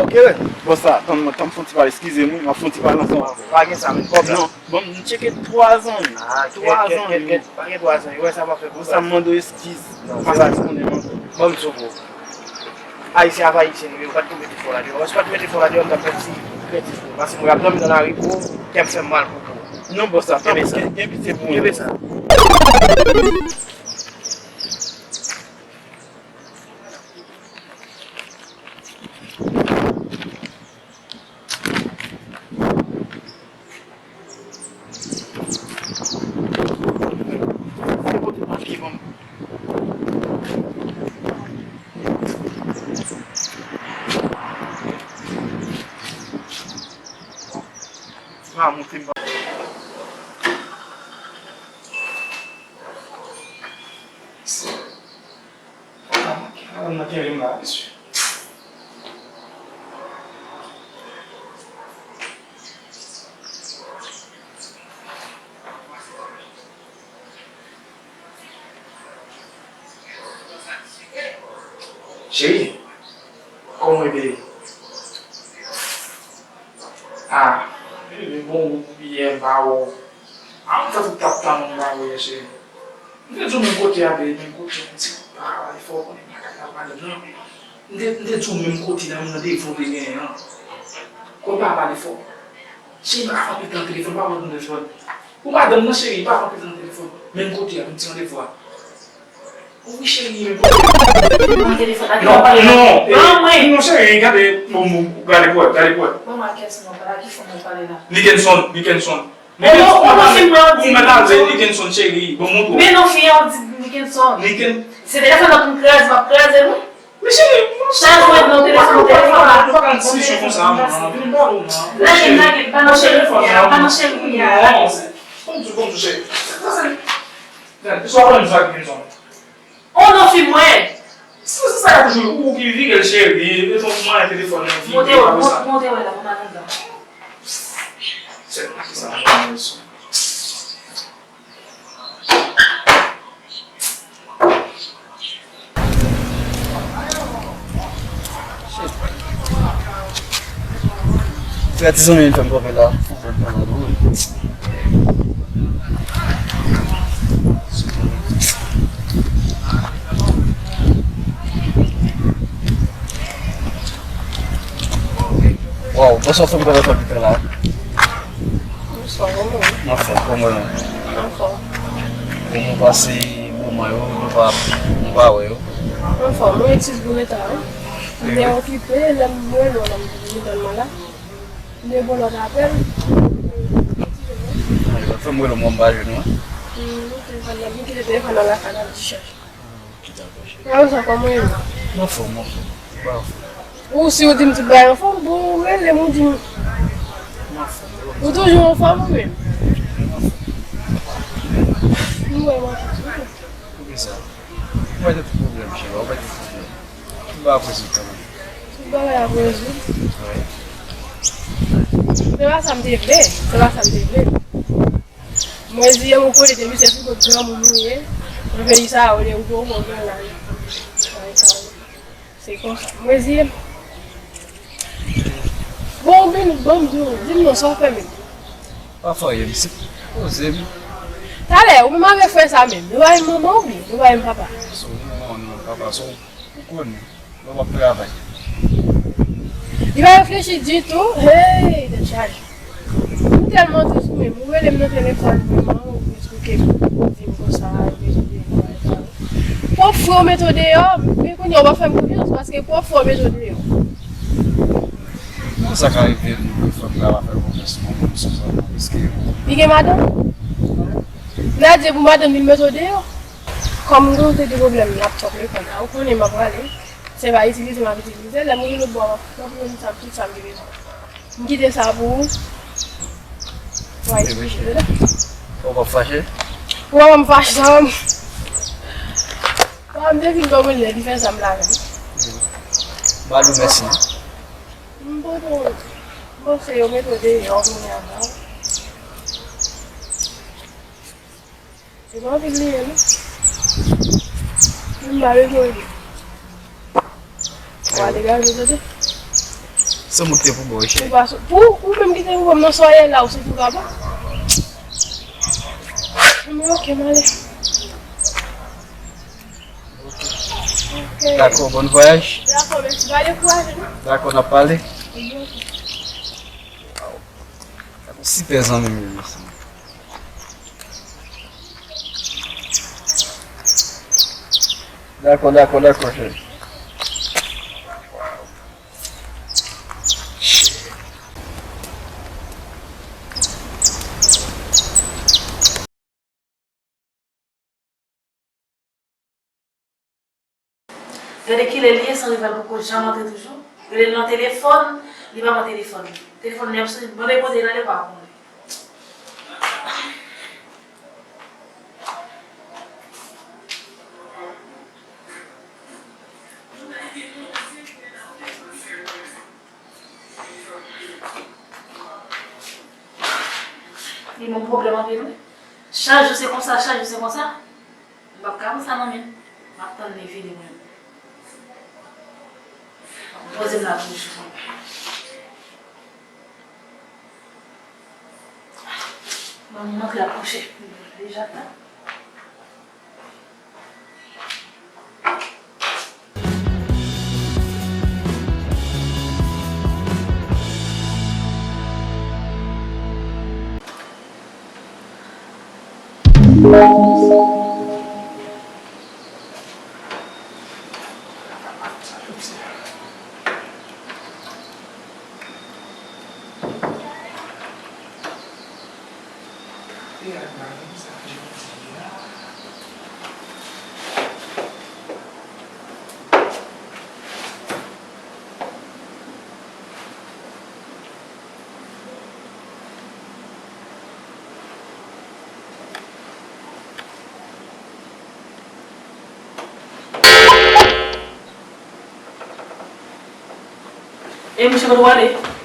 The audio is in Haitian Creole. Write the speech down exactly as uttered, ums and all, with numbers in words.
Kevin, bon sa, tann mwen, tann fon ti pale, eskize m, wi, m ap fon ti pale ansanm avè w. Pa gen sa, men kòb la. Non, bon, m tcheke twa zan wi. Ah, twa zan wi. Pa gen twa zan wi, wè sa m ap fè pou sa. Bon sa, m mande w eskiz. Non, se pa sa. Ban m sou pou ou. Ayisyen ap Ayisyen, yo pa t pou mete fò la deyò. Si pa t mete fò la deyò, m t ap fè ti kredi pou ou. Paske mwen ap dòmi nan lari pou ou, kè m fè m mal pou ou. Non, bòs la, tanpri, gen, gen pitye pou mwen. Kenbe sa. Se pote papye ban m. Va montre m. Alan nan kenbe m la, mesye. Cheri, kòman w ye, bebe? Ah, bebe, bon, yè m pa wè w. Ah, m fè tout tap tan m pa wè w, cheri. M te di w menm kote a, bebe, menm kote, yon ti pa pale fò, konnen m lakay la, madanm nan. M te, m te di w menm kote la, m nan devan w te genyen an. Kote pa pale fò. Cheri, pa anpil tan nan telefòn, pa anpil tan nan telefòn. Pou madanm nan, cheri, pa anpil tan nan telefòn. Menm kote a, pou m ti randevou a. Wi, cheri, menm kote. Nan telefòn, ak non, non, eh, non, cheri, gade, bon, bon, gade pou wè, gade pou wè. Bon, Marcus, non, pa la ki fò mwen pale la. Nickenson, Nickenson. Ou non, ou non fi mwen, ou di Nickenson. Nickenson, cheri. Bon, montre w. Men non fi an, ou di Nickenson. Niken- Se telefòn nan pou m kraze, m ap kraze l, wi. Men cheri, sa jwenn nan telefòn, telefòn la. Ou pa ka nan diskisyon konsa, man. Lage, lage, pa nan cheri kounye a, pa nan cheri kounye a. Non, se, konn di, konn di, cheri. Sa, se, gade, se w ap pran sa Nickenson. Oh non, fi mwen! Se, se sa k ap jwe ou ki vire l cheri, e fò mwen telefòn nan vire. Monte wè, monte wè la, pou madanm nan. Sèlman ki sa nan leson. Frè ti zanmi m fè m kanpe la. Waw, bonswa, fè m kanpe tanpitè la. Bonswa, kòman w ye? Anfòm, kòman w ye? Anfòm. Kòman w pase moman yo, nou pa, nou pa wè yo? Anfòm, mwen eskiz pou reta, wi. M te okipe, lè m wè nou la, m vin tann mwen la. M te gon lòt apèl. Fè m rele w, mwen m pa jwenn ou, wi. Hmm, telefòn nan, m kite telefòn nan lakay la, m ti chèche. Kite l chèche. Mwen sa kòman ye? M anfòm, m anfòm. Ou si ou di m tout bagay anfòm, bon, ou rele m, ou di m. M anfòm. Ou toujou anfòm, ou menm? M anfòm. M wè w anfòm. Poukisa? Ou mèt tout pwoblèm, cheri, ou mèt tout pwoblèm. Tout bagay ap rezoud kanmenm. Tout bagay ap rezoud. Wi. Se pa sa m te vle, se pa sa m te vle. Mwen di, yon kote te misye sou kot granmoun ou ye, nan peyi sa a, ou te ou bon, ou bon la. Se konsa. Mwen di, bon, ou vin, bon, m di w, di m non, sa w fè menm? Pa fè anyen, misye poze m. Talè, ou menm avèk frè sa menm, nou pa menm manman oubyen nou pa menm papa? Se ou menm manman, nou menm papa, se ou konnen. Lè w ap travay. Li pa reflechi ditou. Hey, tèt chaje. M tèlman tris ou menm. Ou rele m nan telefòn, vrèman, ou esplike m, ou di m konsa, ou esplike m konsa. Pwòp frè w mete w deyò, men kounye a ou pa fè m konfyans, paske pwòp frè w mete w deyò. Kòman sa ka rive pou yon fanm ka pa fè konfyans nan yon moun sou sa, piske li gen madanm? Nadye pou madanm li mete w deyò. Kòm nou te gen pwoblèm laptop lekòl la, ou konnen m ap prale. Se pa itilize m ap itilize. Lè m rive lòt bò a, m ap jwenn sa, tout sa m te bezwen. M kite sa pou ou. Ou pa eksplike, tande? Ou p ap fache? Ou pa wè m fache sa, m. Papa m te vin ban mwen lè, li fè sa m lave. M pa di w mèsi. M poko. M panse yo mete w deyò kounye a la. Se pa anpil li ye, non. Li mal ede w ede. Wa degaje tande. Se mwen ki te pou ba w, cheri. Ou pa sou, pou ou menm ki te pou ban m nan soyè la, ou soti ou ka ba. Men ok, m ale. Ok. Dakò, bon vwayaj. Dakò, mèsi. Pa dekouraje, non. Dakò, n ap pale. Wi, ok. Waw. Gade yon sipè zanmi m ye, mèsi. Dakò, dakò, dakò, cheri. Gade kilè li ye, san rival poko janm antre toujou. Rele l nan telefòn, li pa pran telefòn. Telefòn li ap sone, mande kote l ale, pa konnen. Li ban m pwoblèm anpil, wi. Chak jou se konsa, chak jou se konsa. M p ap ka pran sa nan men l. M ap tann li vini mwen. M poze m la toujou. Ban m montre ap kouche. Deja tan. E misye kote w ale?